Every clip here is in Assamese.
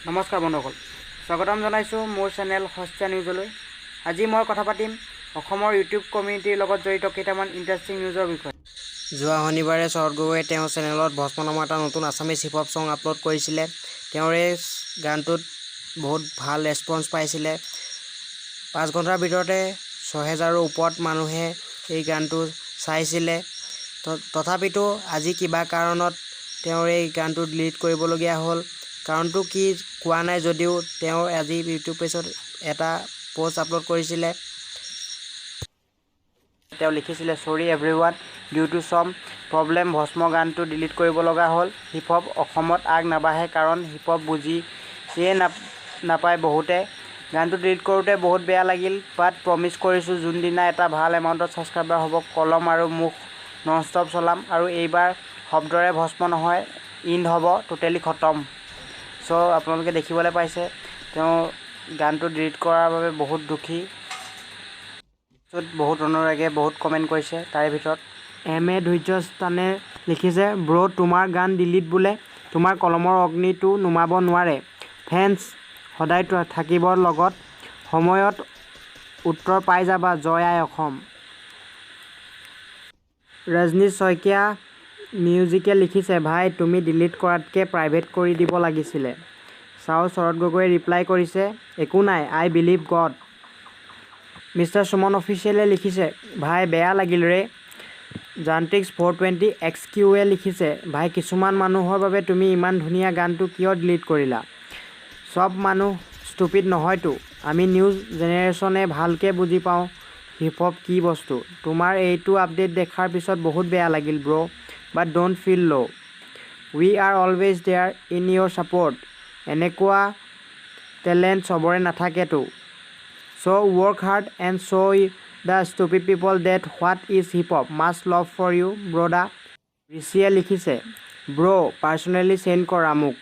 নমস্কাৰ বন্ধুসকল, স্বাগতম জনাইছোঁ মোৰ চেনেল সস্তীয়া নিউজলৈ। আজি মই কথা পাতিম অসমৰ ইউটিউব কমিউনিটিৰ লগত জড়িত কেইটামান ইণ্টাৰেষ্টিং নিউজৰ বিষয়ে। যোৱা শনিবাৰে শৰৎ গগৈয়ে তেওঁৰ চেনেলত ভস্ম নামৰ এটা নতুন Assamese hip hop song upload কৰিছিলে। তেওঁৰ এই গানটোত বহুত ভাল ৰেছপঞ্চ পাইছিলে। 5 ঘণ্টাৰ ভিতৰতে 6000ৰো ওপৰত মানুহে এই গানটো চাইছিলে। তথাপিতো আজি কিবা কাৰণত তেওঁৰ এই গানটো ডিলিট কৰিবলগীয়া হ'ল। কাৰণটো কি কোৱা নাই যদিও তেওঁ আজি ইউটিউব পেজত এটা প'ষ্ট আপলোড কৰিছিলে। তেওঁ লিখিছিলে, "Sorry everyone, due to some problem ভস্ম গানটো ডিলিট কৰিব লগা হ'ল। হিপ হপ অসমত আগ নাবাঢ়ে, কাৰণ হিপ হপ বুজিয়ে নাপায় বহুতে। গানটো ডিলিট কৰোঁতে বহুত বেয়া লাগিল, বাট প্ৰমিছ কৰিছোঁ যোনদিনা এটা ভাল এমাউণ্টত ছাবস্ক্ৰাইবাৰ হ'ব, কলম আৰু মুখ নন ষ্টপ চলাম আৰু এইবাৰ শব্দৰে ভস্ম নহয়, ইণ্ড হ'ব, টোটেলি খতম।" চ' আপোনালোকে দেখিবলৈ পাইছে, তেওঁ গানটো ডিলিট কৰাৰ বাবে বহুত দুখী। য'ত বহুত অনুৰাগীয়ে বহুত কমেণ্ট কৰিছে। তাৰে ভিতৰত এম এ ধৈৰ্যস্থানে লিখিছে, "ব্ৰ', তোমাৰ গান ডিলিট বোলে, তোমাৰ কলমৰ অগ্নিটো নুমাব নোৱাৰে। ফেন্স সদায় থাকিব লগত, সময়ত উত্তৰ পাই যাবা। জয় আই অসম।" ৰজনীশ শইকীয়া মিউজিকে লিখিছে, "ভাই, তুমি ডিলিট কৰাতকৈ প্ৰাইভেট কৰি দিব লাগিছিলে।" চাওঁ, শৰৎ গগৈয়ে ৰিপ্লাই কৰিছে, "একো নাই, I believe God." Mister Suman অফিচিয়েলে লিখিছে, "ভাই, বেয়া লাগিল ৰে।" যান্ত্ৰিক 420 এক্স কিউৱে লিখিছে, "ভাই, কিছুমান মানুহৰ বাবে তুমি ইমান ধুনীয়া গানটো কিয় ডিলিট কৰিলা? চব মানুহ ষ্টুপিড নহয়তো। আমি নিউ জেনেৰেশ্যনে ভালকৈ বুজি পাওঁ হিপ হপ কি বস্তু। তোমাৰ এইটো আপডেট দেখাৰ পিছত বহুত বেয়া লাগিল bro, but don't feel low, we are always there in your support. এনেকুৱা টেলেণ্ট চবৰে নাথাকেতো। So work hard and show the stupid people that what is hip hop. Much love for you, broda." ঋষিয়ে লিখিছে, "ব্ৰ', পাৰ্চনেলি চেণ্ড কৰা মোক।"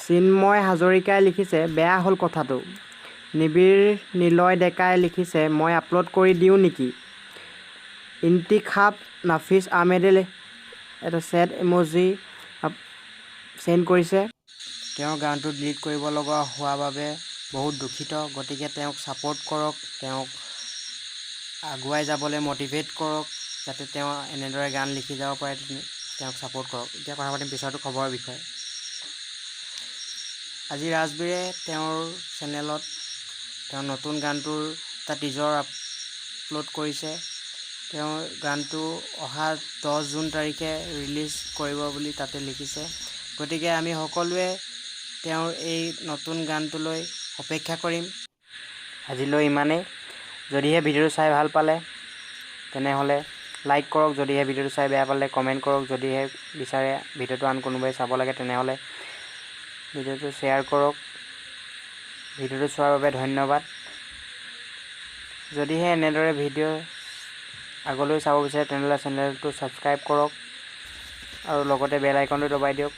চিন্ময় হাজৰিকাই লিখিছে, "বেয়া হ'ল কথাটো।" নিবিড় নিলয় ডেকাই লিখিছে, "মই আপলোড কৰি দিওঁ নেকি?" ইন্তিখাব নাফিছ আহমেদে এটা ছেড ইম'জি চেণ্ড কৰিছে। তেওঁৰ গানটো ডিলিট কৰিব লগা হোৱাৰ বাবে বহুত দুখিত। গতিকে তেওঁক ছাপোৰ্ট কৰক, তেওঁক আগুৱাই যাবলৈ মটিভেট কৰক, যাতে তেওঁ এনেদৰে গান লিখি যাব পাৰে। তেওঁক ছাপোৰ্ট কৰক। এতিয়া কথা পাতিম পিছৰটো খবৰৰ বিষয়ে। আজি ৰাজবীৰে তেওঁৰ চেনেলত তেওঁৰ নতুন গানটোৰ এটা টিজাৰ আপলোড কৰিছে। তেওঁৰ গানটো অহা 10 জুন তাৰিখে ৰিলিজ কৰিব বুলি তাতে লিখিছে। গতিকে আমি সকলোৱে তেওঁৰ এই নতুন গানটোলৈ অপেক্ষা কৰিম। আজিলৈ ইমানেই। যদিহে ভিডিঅ'টো চাই ভাল পালে, তেনেহ'লে লাইক কৰক। যদিহে ভিডিঅ'টো চাই বেয়া পালে, কমেণ্ট কৰক। যদিহে বিচাৰে ভিডিঅ'টো আন কোনোবাই চাব লাগে, তেনেহ'লে ভিডিঅ'টো শ্বেয়াৰ কৰক। ভিডিঅ'টো চোৱাৰ বাবে ধন্যবাদ। যদিহে এনেদৰে ভিডিঅ' আগলৈ চাব বিচাৰে, তেনেহ'লে চেনেলটো ছাবস্ক্ৰাইব কৰক আৰু লগতে বেল আইকনটো দবাই দিয়ক।